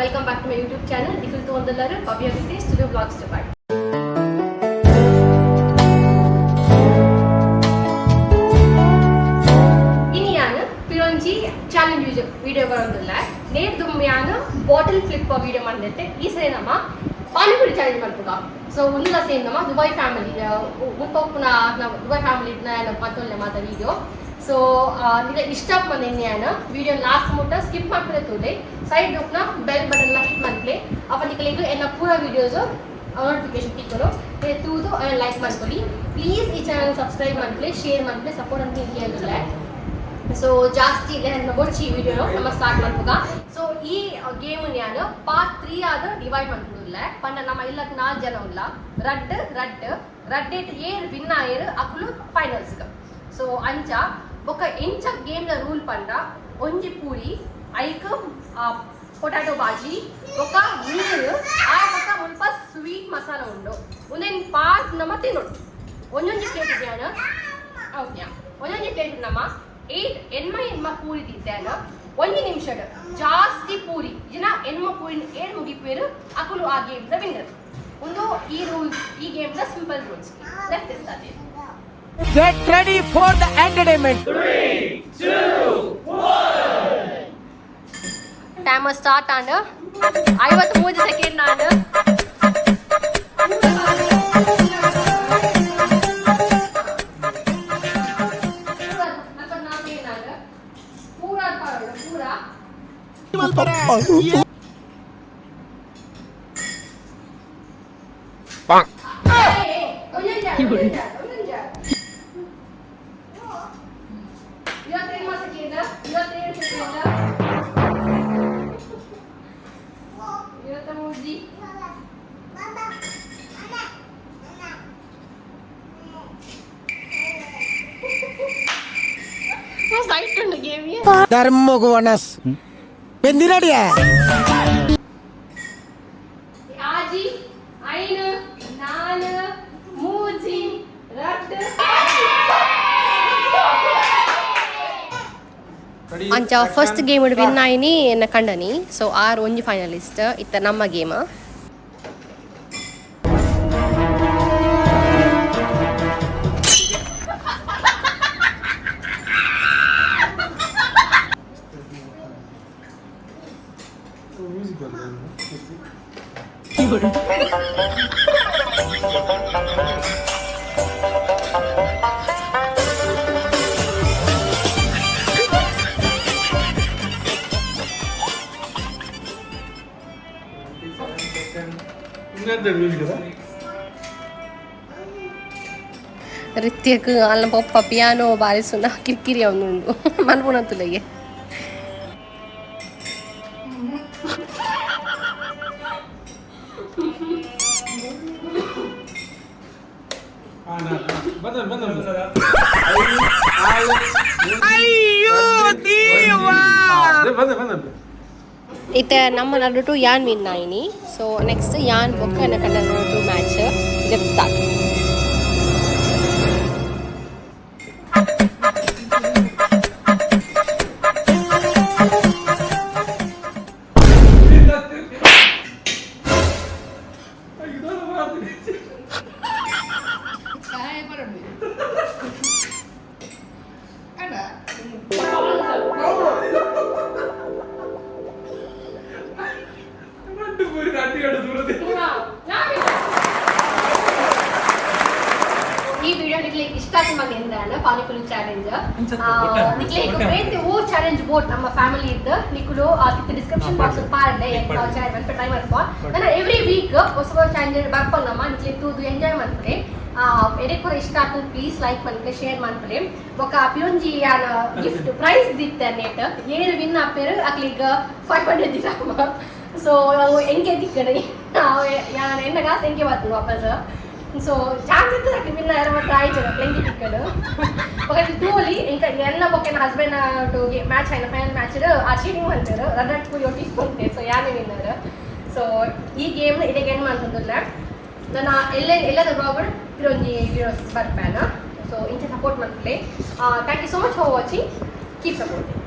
Welcome back to my YouTube channel. Nikhil ತೋಂದಲ್ಲರು ಭವ್ಯ ವಿದ್ಯೆ studio blogs Dubai. ಇನಿ ಯಾನ್ ಪಿರೊಂಜಿ ಚಾಲೆಂಜ್ ವಿಡಿಯೋ ಬರೋದಿಲ್ಲ. ನೇರ್ ದುಂಬು ಯಾನ್ ಬಾಟಲ್ ಫ್ಲಿಪ್ ವಿಡಿಯೋ ಮಂದಿತ್ತೆ. ಈ ಸರಿ ನಮ್ಮ ಪಾನಿಪುರಿ ಚಾಲೆಂಜ್ ಮಲ್ಪುಗ. ಸೊ ಉಂದುಲ ಸೇಮ್ ನಮ್ಮ ದುಬೈ ಫ್ಯಾಮಿಲಿ ಮುಲ್ಪ ನಾವು ದುಬೈ ಫ್ಯಾಮಿಲಿ ಮತ್ತೊಂದು ಮಾತ ವಿಡಿಯೋ. ಸೊ ನಿಮಗೆ ಇಷ್ಟ ಬಂದಿನಿ ಯಾನ್ ವಿಡಿಯೋ ಲಾಸ್ಟ್ ಮುಟ್ಟ ಸ್ಕಿಪ್ ಮಾಡ್ಕೊಂಡೆ ತೂಲೆ. ಸೈಡ್ ನ ಬೆಲ್ ಬಟನ್ ಹಿಟ್ ಮನ್ಪ್ಲೆ. ಅಪ್ಪ ನಿಕಲಿಗೆ ಎನ್ನ ಪೂರ ವಿಡಿಯೋಸ್ ನೋಟಿಫಿಕೇಶನ್ ತಿಕ್ಕೊಂಡು ತೂದು ಲೈಕ್ ಮಾಡ್ಕೊಳ್ಳಿ. ಪ್ಲೀಸ್ ಈ ಚಾನಲ್ ಸಬ್ಸ್ಕ್ರೈಬ್ ಮಾಡ್ಕೊಳ್ಳಿ, ಶೇರ್ ಮಾಡ್ಕೊಳ್ಳಿ, ಸಪೋರ್ಟ್ ಅಂತ ಕೇಳಿದ್ರೆ. ಸೊ ಜಾಸ್ತಿ ಇಲ್ಲ ನನ್ನ ಬೊಚ್ಚಿ ವಿಡಿಯೋ ನಮ್ಮ ಸ್ಟಾರ್ಟ್ ಮಾಡ್ಬೋಗ. ಸೊ ಈ ಗೇಮ್ ಯಾನು ಪಾರ್ಟ್ 3 ಆದ ಡಿವೈಡ್ ಮಾಡ್ಕೊಂಡಿಲ್ಲ. ಪಂಡ ನಮ್ಮ ಇಲ್ಲಕ್ಕೆ ನಾಲ್ಕು ಜನ ಉಲ್ಲ. ರಡ್ಡ್ ರಡ್ಡ್ ರಡ್ಡೇಟ್ ಏರ್ ವಿನ್ ಆಯರ್ ಅಕುಲು ಫೈನಲ್ಸ್. ಸೊ ಅಂಚ ಬೊಕ್ಕ ಎಂಚ ಗೇಮ್ ದ ರೂಲ್ ಪಂಡ ಒಂಜಿ ಪೂರಿ, ಐಕ್ ಪೊಟ್ಯಾಟೊ ಬಾಜಿ, ಬೊಕ್ಕ ನೀರು, ಆ ಬೊಕ್ಕ ಮುಲ್ಪ ಸ್ವೀಟ್ ಮಸಾಲ ಉಂಡು. ಒಂದೇನು ಪಾರ್ಟ್ ನಮ್ಮ ತಿನ್ನೋಡು. ಒಂದೊಂಜಿ ಪ್ಲೇಟ್ ಇದೆಯಾನ? ಓಕೆ, ಒಂದೊಂಜಿ ಪ್ಲೇಟ್ ನಮ್ಮ 8 ಎನ್ಮ ಎನ್ಮ ಪೂರಿ ತಿಂತೇನ. ಒಂಜಿ ನಿಮಿಷಡ್ ಜಾಸ್ತಿ ಪೂರಿ ಜನ ಎನ್ಮ ಪೂರಿ ಏಳು ಮುಗಿಪೇರು ಅಕುಲು ಆ ಗೇಮ್ the winner. ಒಂದು ಈ ರೂಲ್ಸ್, ಈ game the simple rules. Left start. Get ready for the entertainment. Timer start and 53 second ನಾನು. Second, 27 second, 23. ಸೈಟ್ ಉಂಡು ಗೇಮ್. ಧರ್ಮಗುವಣಸ್ എന്തിനടിയാ? ಆಜಿ, ಐನು, ನಾಲ್, ಮೂಜಿ, ರಡ್ಡ್. ಅಂಚ ಫಸ್ಟ್ ಗೇಮ್ ವಿನ್ ಆಯ್ನಿ ಎನ್ನ ಕಂಡನಿ. ಸೊ ಆರ್ ಒಂಜಿ ಫೈನಲಿಸ್ಟ್. ಇತ್ತ ನಮ್ಮ ಗೇಮ್. ರಿತ್ಯಕ್ ಅಲ್ಲ ಪೊಪ್ಪ ಪಿಯಾನೋ ಬಾರಿಸುನ ಕಿರಿಕಿರಿ ಅವನುಂಡು ಮನ್ಪುನ ತುಲೆಗೆ. ಇತ್ತೆ ನಮ್ಮ ನಡುಟು ಯಾನ್ ವಿನ್ ಆಯಿನಿ. ಸೊ ನೆಕ್ಸ್ಟ್ ಯಾನ್ ಬೊಕ್ಕ ಎನ್ನ ಕಂಡ ನಡುಟು ಮ್ಯಾಚ್. Let start. ಈ ವಿಡಿಯೋ ನಿಕ್ಲೆ ಇಷ್ಟ ಆಯ್ತು ಎಂದಾನ ಪಾನಿಪುರಿ ಚಾಲೆಂಜ್ ನಿಕ್ಲೆ ಈಗ ಬೇತೆ ಓ ಚಾಲೆಂಜ್ ಬೋಟ್ ನಮ್ಮ ಫ್ಯಾಮಿಲಿ ಇದ್ದ ನಿಕುಲು ಡಿಸ್ಕ್ರಿಪ್ಷನ್ ಬಾಕ್ಸ್ ಪಾರಲೆ ಚಾಲೆಂಜ್ ಟ್ರೈ ಮಾಡ್ಕೊ. ನಾನು ಎವ್ರಿ ವೀಕ್ ಹೊಸ ಚಾಲೆಂಜ್ ಬರ್ಪಂಗಮ್ಮ. ನಿಕ್ಲೆ ತೂದು ಎಂಜಾಯ್ ಮಾಡ್ಕೊಳ್ಳಿ. ಎಡೆ ಪೂರ ಇಷ್ಟ ಆಯ್ತು ಪ್ಲೀಸ್ ಲೈಕ್ ಮನ್ಪುಲೆ, ಶೇರ್ ಮನ್ಪುಲೆ. ಬೊಕ್ಕ ಪಿಯೊಂಜಿ ಯಾನ್ ಗಿಫ್ಟ್ ಪ್ರೈಸ್ ದಿತ್ತೆ ನೇಟ್. ಏರು ವಿನ್ ಆಪೇರು ಅಕ್ಲಿಗ 500 ದಿರಾಮ. ಸೊ ಅವು ಎಂಕೆ ದಿಕ್ಕಡೆ ಯಾನ್ ಎನ್ನ ಕಾಸು ಎಂಕೆ ಬರ್ತದೆ ವಾಪಸ್. ಸೊ ಚಾನ್ಸ್ ಇತ್ತು ಅಕ್ಲಿ ವಿನ್ ಆಯರ ಮಾತ್ರ ಆಯ್ತು ಎಂಕೆ ತಿಕ್ಕಡು. ಬೊಕ್ಕ ತೂಲಿ ಎಂಕ ಎನ್ನ ಬೊಕ್ಕ ಎನ್ನ ಹಸ್ಬೆಂಡ್ ಮ್ಯಾಚ್ ಆಯ್ನ ಫೈನಲ್ ಮ್ಯಾಚ್ ಆ ಚೀಟಿಂಗ್ ಮಾಡ್ತಾರೆ ರಡ್ ಪೂರಿ ಒಟ್ಟಿಗೆ ಬಂತೆ. ಸೊ ಯಾನೇ ವಿನ್ನರ್. ಸೊ ಈ ಗೇಮ್ ಇಡೆಗೆ ಏನು ಮಾಡ್ತಂದಿಲ್ಲ. ನನ್ನ ಎಲ್ಲ ಎಲ್ಲದ ಬ್ಲಾಗ್ ಪಿರೊಂಜಿ ವಿಡಿಯೋಸ್ ಬರ್ಪೇನ. ಸೊ ಇಂಚ ಸಪೋರ್ಟ್ ಮಾಡ್ಕೊಳ್ಳಿ. Thank you so much for watching. Keep supporting.